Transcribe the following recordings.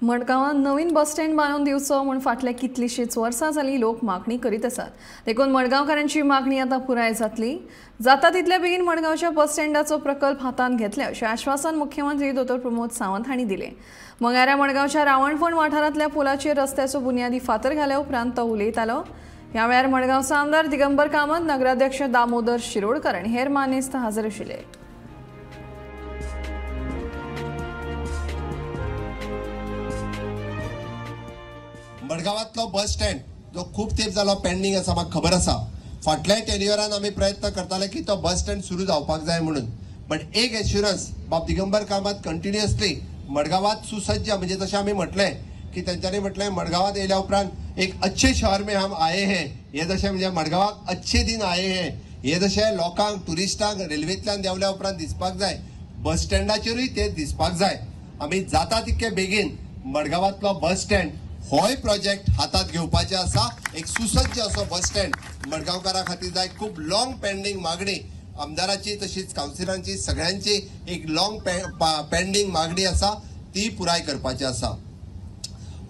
मडगांवांत नवीन bus stand बांदून दिवचो म्हूण फाटल्या कितलींशींच वर्सां जालीं लोक मागणी करीत आसात. देखून मडगांवकारांची मागणी आतां पुराय जातली. जाता तितले बेगीन मडगांवच्या बस स्टँडाचो प्रकल्प हातांत घेतले अशें आश्वासन मुख्यमंत्री दोतोर प्रमोद सावंत हांणी दिलें. मंगळारा मडगांवच्या रावणफोंड वाठारांतल्या पुलाचेर रस्त्याचो बुन्यादी फातर घाल्या उपरांत तो उलयतालो. ह्या वेळार मडगांवचो आमदार दिगंबर कामत, नगराध्यक्ष दामोदर शिरोडकर आनी हेर मानेस्त हजर आशिल्ले. मडगांवांतलो बस स्टँड जो खूब तेंप जालो पेंडींग आसा, म्हाका खबर आसा. फाटल्या टेन्युअरान आमी प्रयत्न करताले की तो बस स्टँड सुरू जावपाक जाय म्हणून, बट एक एश्युरन्स बाब दिगंबर कामत कंटिन्युअसली मडगांवांत सुसज्ज, म्हणजे जशें आमी म्हटलें की तेंच्यांनी म्हटलें मडगांवांत येयल्या उपरांत एक अच्छे शहर में हम आये हैं, हे जशें म्हणजे मडगांवाक अच्छे दिन आये हैं, हे जशें लोकांक ट्युरिस्टांक रेल्वेंतल्यान देंवल्या उपरांत दिसपाक जाय, बस स्टँडाचेरूय ते दिसपाक जाय. आमी जाता तितके बेगीन मडगांवांतलो बस स्टँड होय प्रोजेक्ट हातात घेवपाचे आसा. एक सुसज्ज असो बस स्टँड मडगांवकारां खातीर जाय. खूब लॉंग पेंडींग मागणी आमदाराची तशीच कावन्सिलांची सगळ्यांची एक लॉंग पेंडींग मागणी आसा, ती पुराय करपाची आसा.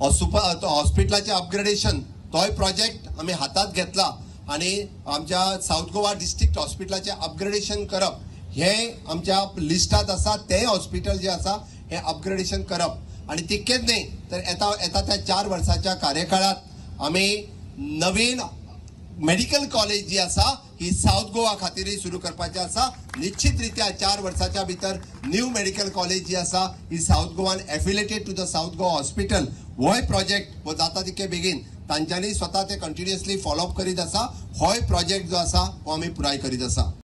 हॉस्पिटलाचें अपग्रेडेशन तोय प्रोजेक्ट आमी हातात घेतला आनी आमच्या सावथ गोवा डिस्ट्रिक्ट हॉस्पिटलाचें अपग्रेडेशन करप हें आमच्या लिस्टांत आसा. तें हॉस्पिटल जें आसा हें अपग्रेडेशन करप आनी तितकेंच न्ही तर येता त्या 4 वर्साच्या कार्यकाळांत आमी नवीन मेडिकल कॉलेज जी आसा ही सावथ गोवा खातीरय सुरू करपाची आसा. निश्चित रित्या 4 वर्साच्या भितर न्यू मेडिकल कॉलेज जी आसा ही सावथ गोवान affiliated to the South Goa hospital होय प्रोजेक्ट हो जाता तितके बेगीन तांच्यांनी स्वता ते कंटिन्युअसली फॉलोअप करीत आसा. होय प्रोजेक्ट जो आसा हो आमी पुराय करीत आसा.